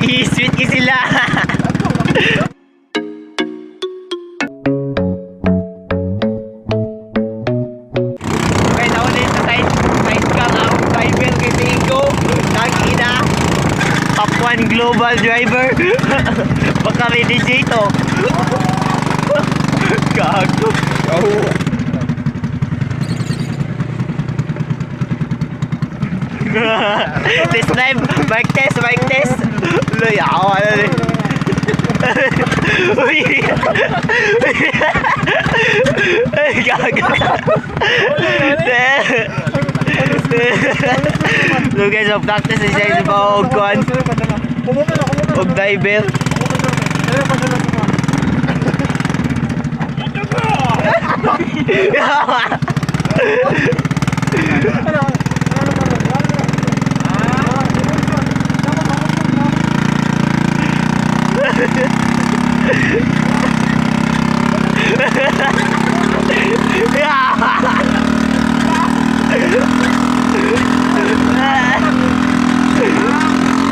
I-sweet ki sila. Okay, nauna sa side cam ang driver kay Tingo. Tangina. Top 1 global driver. Baka may DJ to. Gago. Oh. Test drive, bike test, bike test. Uy, ako ano eh. Uy. Ay, gago. So guys, so practice na siya sa og kuan og diver.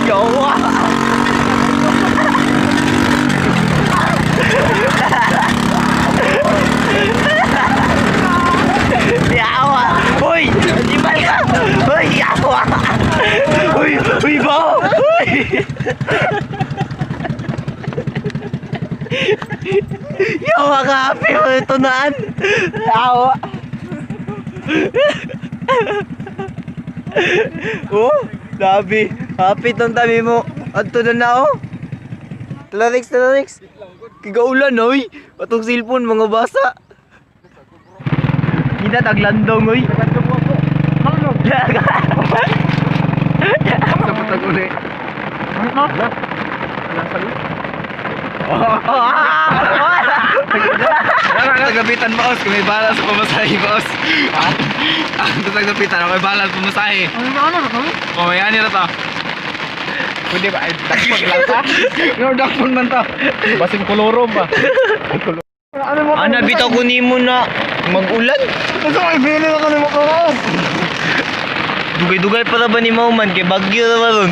Jowa. Yawa. Uy, di ba ka? Uy, yawa. Uy, uy, ba? Uy. Yawa ka, happy mo ito naan. Yawa. Oh, labi. Happy tong tabi mo. Adto na na oh. Talarix, talarix. Kigaulan oy. Atong cellphone mga basa. Kita taglandong oy. Sa patag uli. Tagapitan boss, kung may balas pamasahe boss. Ang tagapitan, may balas pamasahe. Ano may ani ra ta. Pwede ba? Ay, dakpon lang ta. No, dakpon man ta. Basin kolorom ba? Ana bitaw ko nimo na magulan. Dugay-dugay para ba ni Mauman kay bagyo na ba ron?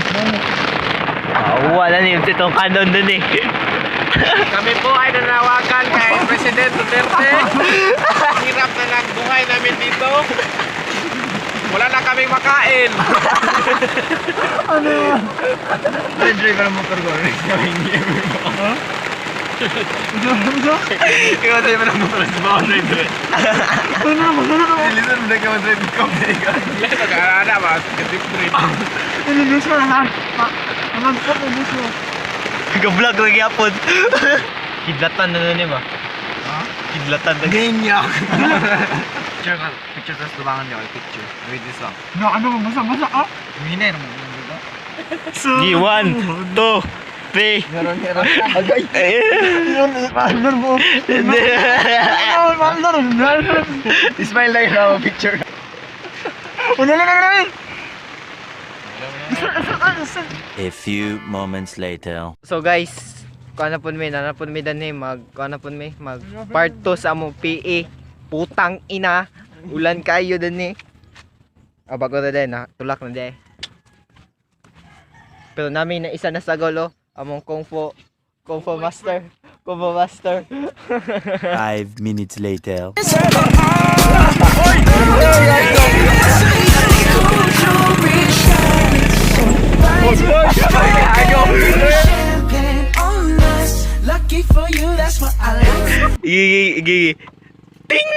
Ah, wala na yung titong kanon dun eh. Kami po ay nanawagan kay President Duterte. Hirap na ng buhay namin dito. Wala na kaming makain. Driver mo motor ko. Ikaw driver ng motor sa bawang driver. Listen, hindi ka mag-drive ko. Pag-aala ba? Trip trip. Ga-vlog lagi yapon. Kidlatan na nun eh ba? Kidlatan na. Ganyak. Picture ka, picture sa tubangan niyo, picture. Wait this lang. Winner mo. Gi, one, two, three. Meron, meron. Agay. Smile lang yung picture. A few moments later. So guys, kuha na po mi, na po mi danhi, mag kuha na po mi, mag part 2 sa among PE. Putang ina, ulan kayo danhi. Ah, bago na din, na, tulak na din. Pero namin na isa na sa golo, among Kung Fu Master, Kung Fu Master. 5 minutes later. Champagne on us. Lucky for you, that's what I like. Gigi, gigi. Ting!